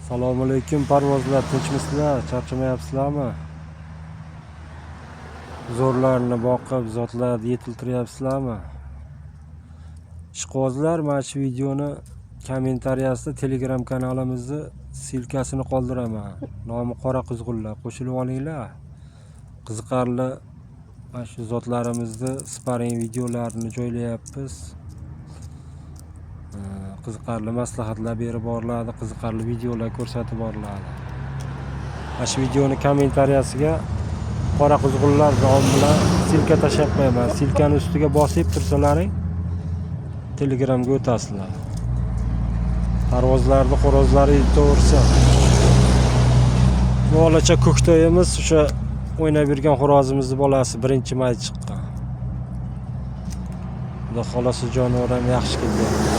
Assalomu alaykum, parvozlar, tinchmisizlar, charchamayapsizlarmi? Zo'rlarni boqib, zotlarni yetiltiryapsizlarmi? Ishqibozlar, mana shu videoni kommentariyasida Telegram kanalimizni ссылка sini qoldiraman. Nomi Qora quzg'unlar. Qo'shilib olinglar. Qiziqarli mana shu zotlarimizni sparing videolarini joylayapmiz. Qiziqarli maslahatlar berib boriladi, qiziqarli videolar ko'rsatib boriladi. Mana shu videoni kommentariyasiga Qora quzg'unlar nomi bilan ссылка tashlab qo'yaman. Ссылка ni ustiga bosib tursalaring, Telegramga o'tasizlar. Parvozlarni xo'rozlari yetaversin. Bu bolacha ko'ktoyimiz o'sha o'ynab yurgan xo'rozimizni bolasi, 1-may chiqqan. Xudo xohlasa, jonivor ham yaxshi ketyapti.